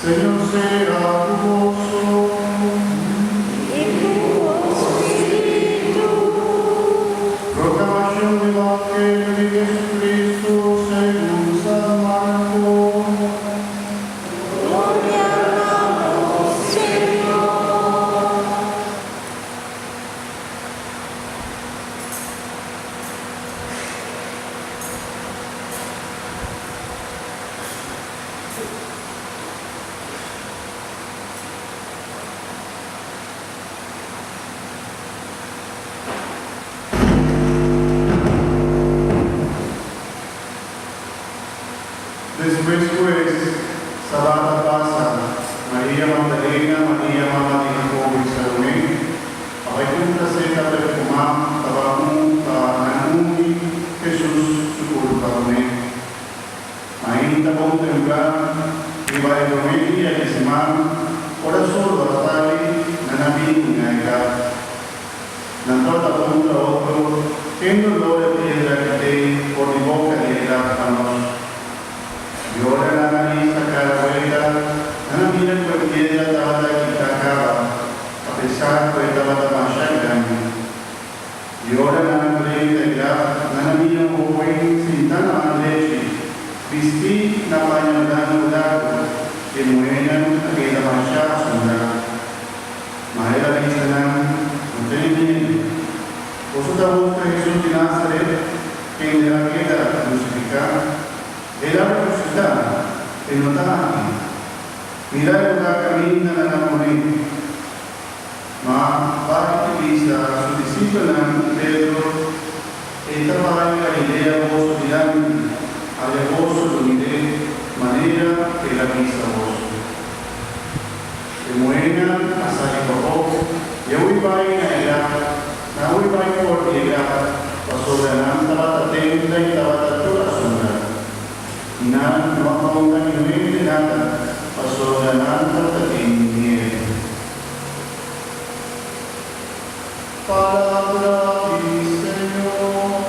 Señor sea ku boso. I ku bo spiritu. Proklamashon di Evangelio di Jesucristo segun San Marko. Gloria na bo, Señor. Despues ku e Sabat a pasa, Maria Magdalena, Maria mama di Jakobo i Salomé a bai kumpra seta perfumá pa pa nan ungi Hesus su kurpa kuné. Mainta bon tempran, riba e promé dia di siman, ora solo a sali, nan a bini na e graf. Nan tabata puntra otro, Ken lo lora e piedra ki t'ei for di boka di e graf pa nos? I ora nan a hisa kara buelta, nan a mira ku e piedra tabata kitá kaba, apesar ku e tabata masha grandi. I ora nan a drenta e graf, nan a mira un hoben sintá na man drechi, bistí na paña blanku largu, i e muhénan a keda mashá asombrá. Ma el a bisa nan, No tene miedu. Boso ta buska Hesus di Nazaret, kende a keda krusifiká. El a resusitá, e no ta aki. Mira e lugá kaminda nan a pon'é. Ma bai i bisa su disipelnan i Pedro, E ta bai Galilea boso dilanti, aya boso lo mir'é manera el a bisa boso. E muhénan a sali pafó i a hui bai na e graf, nan a hui bai for di e graf, pasobra nan tabata tenta i tabata tur asombrá. I nan no a konta niun hende nada, pasobra nan tabata tin miedu. Palabra di Señor.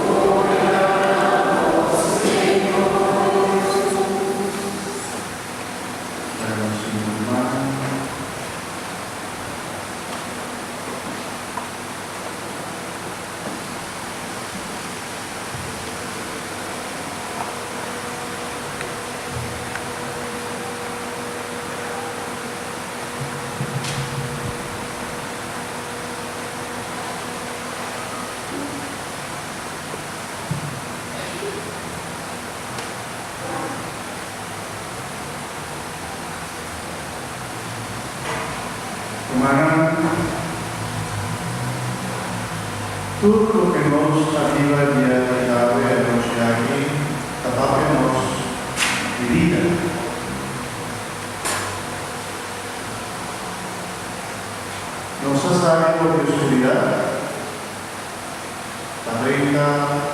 Gloria na bo, Señor Jesus. Laga nos sinti man. Rumannan, tur loke nos a biba dia di awe anochi aki ta papia nos di bida. Nos a sali for di oscuridat pa drenta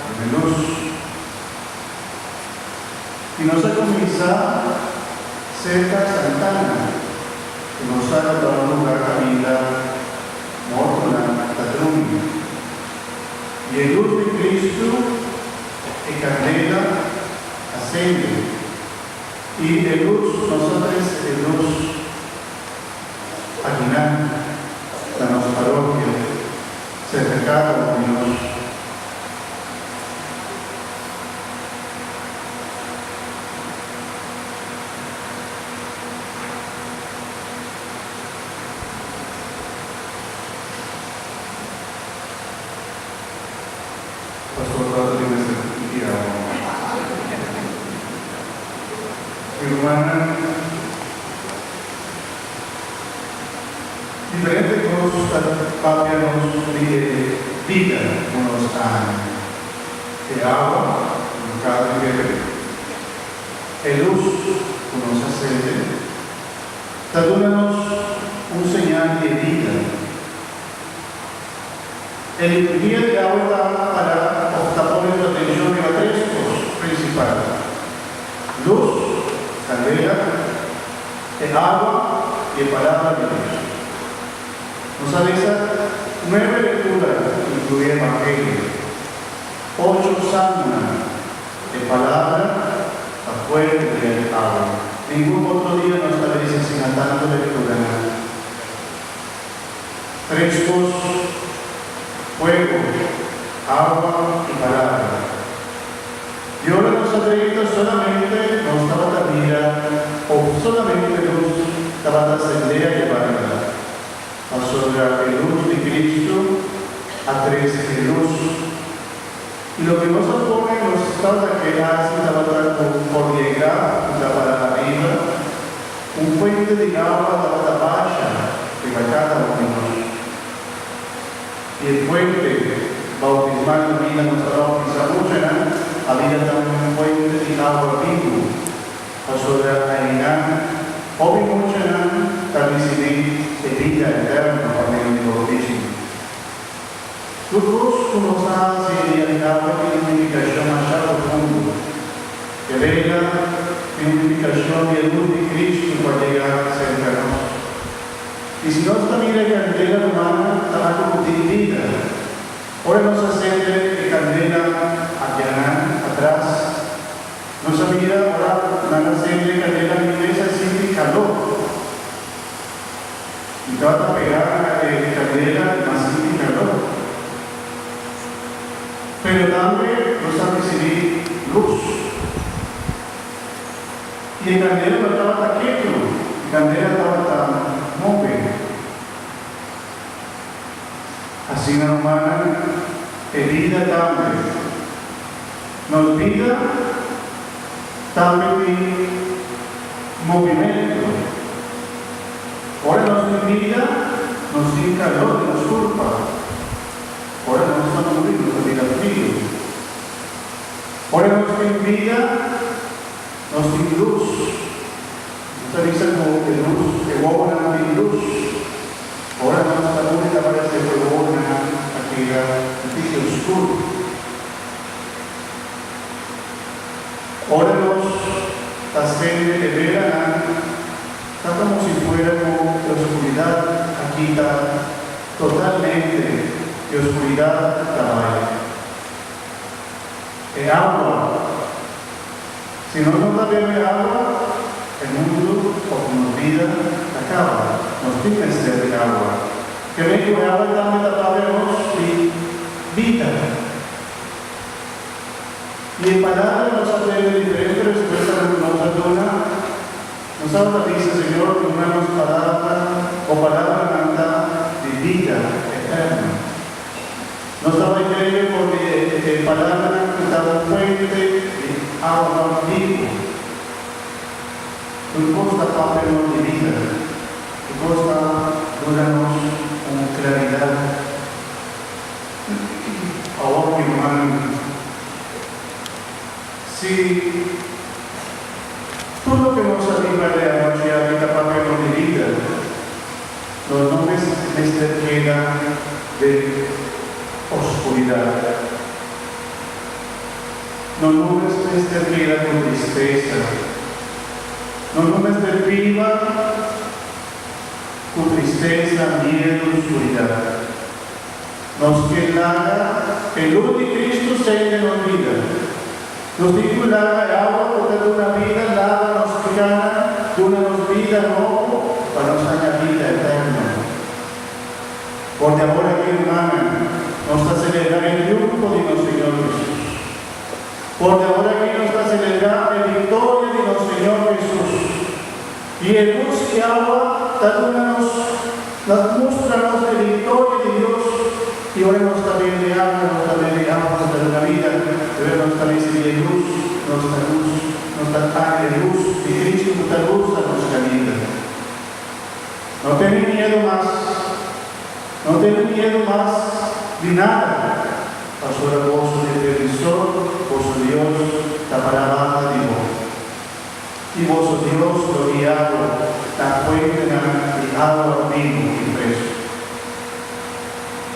den e lus. I nos a kuminsá serka Santana, ku nos sa ku ta un lugá kaminda mortonan ta drumi. I e lus di Kristu, e kandela, a sende. I e lus, nos a trese e lus akinan na nos parokia, serka kada un di nos. Pastor tata di mester di awa. Mi rumannan, diferente kos ta papia nos di e bida ku nos a haña. E awa ku no kada di bebe, e lus ku nos a sende, ta duna nos un señal di e bida. E liturgia di awe ta para òf ta pone su atenshon riba tres kos prinsipal, lus, kandela, e awa i e Palabra di Dios. Nos a lesa nuebe lektura inkluí Evangelio, ocho salmonan, e Palabra ta fuerte den awe. Ningun otro dia nos ta lesa asina tantu lekturanan. Tres kos, fuego, awa i palabra. I ora nos a drenta solamente nos tabata mira of solamente lus tabata sendé ayabanda, pasobra e lus di Cristo a trese e lus. I loke nos a pone nos tabata ke hasi tabata ku for di e graf ku ta para ariba, un fuente di awa tabata basha riba kada un di nos. I e fuente bautismal kaminda nos ta bautisa muchanan a bira tambe un fuente di awa bibu, pasobra ainan hopi muchanan ta risibí e bida eterno pa medio di bautismo. Tur kos ku nos a hasi en realidat ta tin un nifikashon masha profundo. E regla tin un nifikashon di e lus di Kristu ku a yega serka nos. I si nos ta mira e kandela humana ta algu ku tin bida. Ora nos a sende e kandela akianan atras, nos a mira ora nan a sende e kandela mi mes a sinti kalor. Mi tabata pegá na e kandela i m'a sinti kalor. Pero tambe nos a risibí lus. I e kandela no tabata ketu, e kandela tabata move. Asina rumannan, e bida tambe. Nos bida tambe tin movimentu. Ora nos tin bida, nos tin kalor den nos kurpa. Ora nos ta muri, nos ta bira friu. Ora nos tin bida, nos tin lus. Nos ta bisa ku e lus, e wowonan tin lus. Ora nos ta muri ta parese ku e wowonan a keda un tiki oskur. Ora nos ta sende e belanan, ta komo si fuera ku e oskuridat a kita totalmente, e oskuridat ta bai. E awa, Si nos no ta bebe awa, e mundu òf nos bida ta kaba. Nos tin mester di awa. Keme ku e awa tambe ta papia nos di bida. I e palabra nos a tende diferente respuestanan ku nos a duna. Nos tabata bisa, Señor, duna nos palabra, bo palabranan ta di bida eterno. Nos tabata kree for di e palabranan ku ta un fuente di awa bibu. Tur kos ta papia nos di bida, tur kos ta duna nos un klaridat. Awor mi rumannan, si tur loke nos a biba de anochi aki ta papia nos di bida, nos no mester keda den oscuridat. Nos no mester keda ku tristesa. Nos no mester biba ku tristesa, miedu, oscuridat. Nos ke laga e lus di Cristo sende nos bida. Nos tin ku laga e awa ku ta duna bida laba nos pikanan, duna nos bida nobo pa nos haña bida eterno. For di awor aki, rumannan, nos ta selebrá e triunfo di nos Señor Jesus. For di awor aki nos ta selebrá e viktoria di nos Señor Jesus. I e lus di awa ta duna nos, ta mustra nos e viktoria di Dios, i ora nos ta bebe awa, nos ta bebe awa ku ta duna bida, ora nos ta risibí e lus, nos ta lus, nos ta haña e lus di Kristu ku ta lusa nos kaminda. No tene miedu mas, no tene miedu mas di nada, pasobra boso Defensor, boso Dios, ta para banda di bo. I boso Dios lo guia bo na fuentenan di awa bibu i fresku.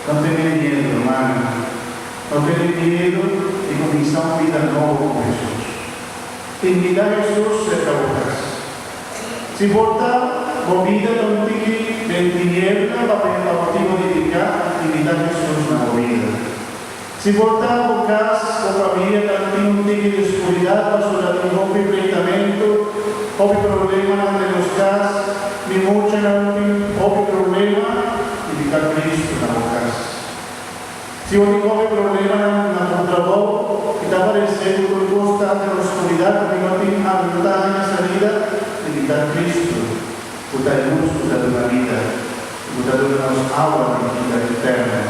No tene miedu, rumannan. No tene miedu di kuminsá un bida nobo ku Hesus. Invitá Hesus serka bo kas. Si por ta, bo bida ta un tiki den tiniebla pa motibu di piká, invitá Hesus na bo bida. Si bo ta bo kas, bo famia ta tin un tiki di skuridat pasobra tin hopi pleitamentu. Hopi problemanan den nos kas, mi muchanan tin hopi problema, invitá Cristo na bo kas. Si bo tin hopi problemanan na bo trabou i ta paresé ku tur kos ta den oskuridat i no tin ami no ta haña salida, invitá Cristo ku ta e lus ku ta duna bida i ku ta duna nos awa di bida eterno.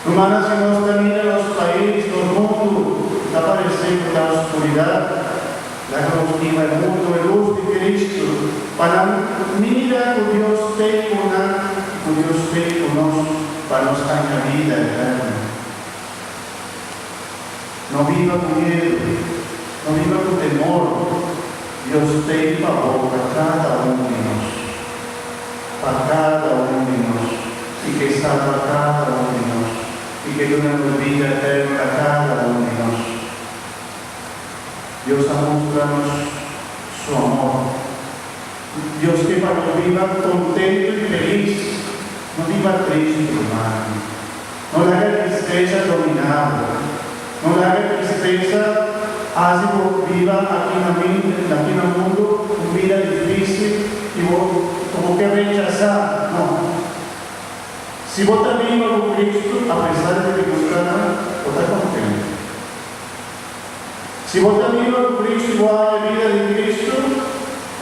Rumannan, si nos ta mira nos pais, nos mundu, ta paresé ku ta oskuridat. Laga nos kima e mundu e lus di Cristo, pa nan mira ku Dios tei ku nan i ku Dios tei ku nos pa nos haña bida eterno. No biba ku miedu, no biba ku temor, Dios tei pa bo pa kada un di nos, pa kada un di nos, i ke salba kada un di nos, i ke duna nos bida eterno na kada un di nos. Dios a mustra nos su amor. Dios ke pa nos biba kontentu i felis, no biba tristu, rumannan. No laga tristesa dominá bo. No laga tristesa hasi bo biba aki na aki na mundu un bida difísil i bo ku bo ke rechasá. No. Si bo ta biba ku Kristu, apesar di difikultatnan, bo ta kontentu. Si bo ta biba ku Cristo i bo haña bida di Cristo,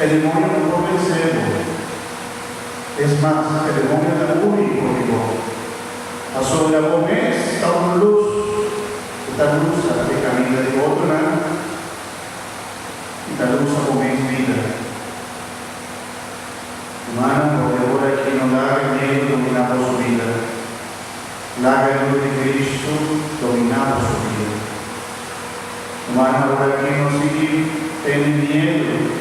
e demonio no por vensé bo. Es mas, e demonio ta hui for di bo, pasobra bo mes ta un lus ku ta lusa e kaminda di otronan i ta lusa bo mes bida. Rumannan, bo di ora aki no laga e miedu dominá boso bida. Laga e lus di Cristo dominá boso bida. Rumannan, ora ki no sigui tene miedu,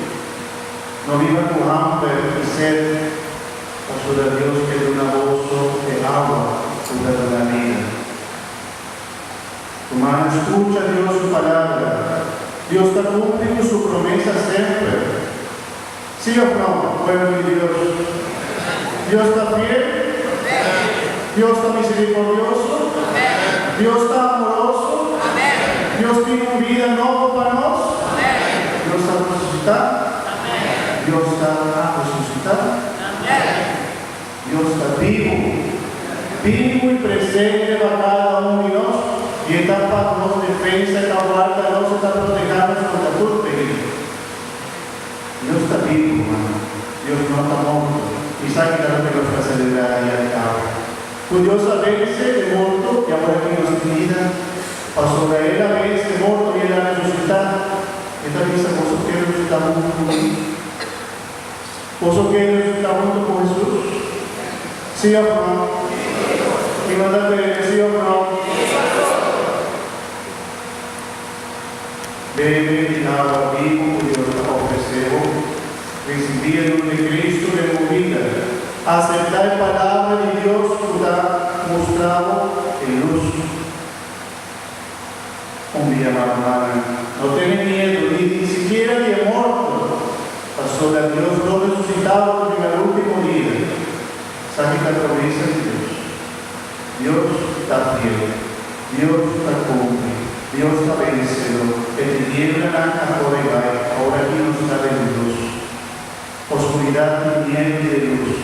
no biba ku hamber i sed, pasobra Dios ke duna boso e awa ku ta duna bida. Rumannan, skucha Dios su palabra. Dios ta kumpli ku su promesa semper. Sí òf nò, pueblo di Dios? Dios ta fiel? Dios ta miserikordioso? Dios ta amoroso? Dios tin un bida nobo pa nos? Dios ta resusitá? Dios ta a resusitá? Dios ta bibu, bibu i presente pa kada un di nos, i e ta pa nos defensa, e ta warda nos, e ta protehá nos kontra tur peligro. Dios ta bibu, rumannan. Dios no ta morto. I sa ki ta loke nos ta selebrá dia di awe? Ku Dios a vense e morto i awor aki nos tin bida. Pasobra El a vense e morto i El a resusitá. E ta bisa, Boso ke resusitá huntu ku mi? Boso ke resusitá huntu ku Hesus? Sí òf nò? I no ta kere, sí òf nò? Bebe di awa bibu ku Dios ta ofresé bo. Risibí e lus di Kristu den bo bida. Aseptá e Palabra di Dios ku ta mustra bo e lus. Un bia mas, rumannan, no tene miedu, ni sikiera di e morto, pasobra Dios lo resusitá bo riba e último dia. Esaki ta promesa di Dios. Dios ta fiel. Dios ta cumpli. Dios ta vencedor. E tinieblanan a core bai, ora ki nos ta den luz. Oscuridad tin miedu di e luz.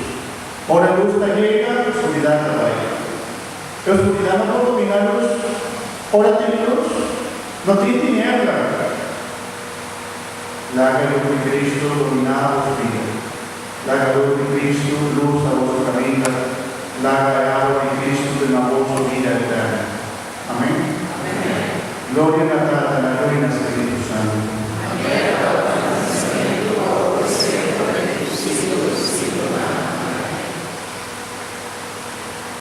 Ora luz ta yega, oscuridad ta bai. E oscuridad no por domina luz. Ora tin luz, no tin tiniebla. Laga e luz di Cristo domina boso bida. Laga lus di Cristo lusa boso caminda, laga e awa di Cristo duna boso bida eterno. Amen. Gloria na.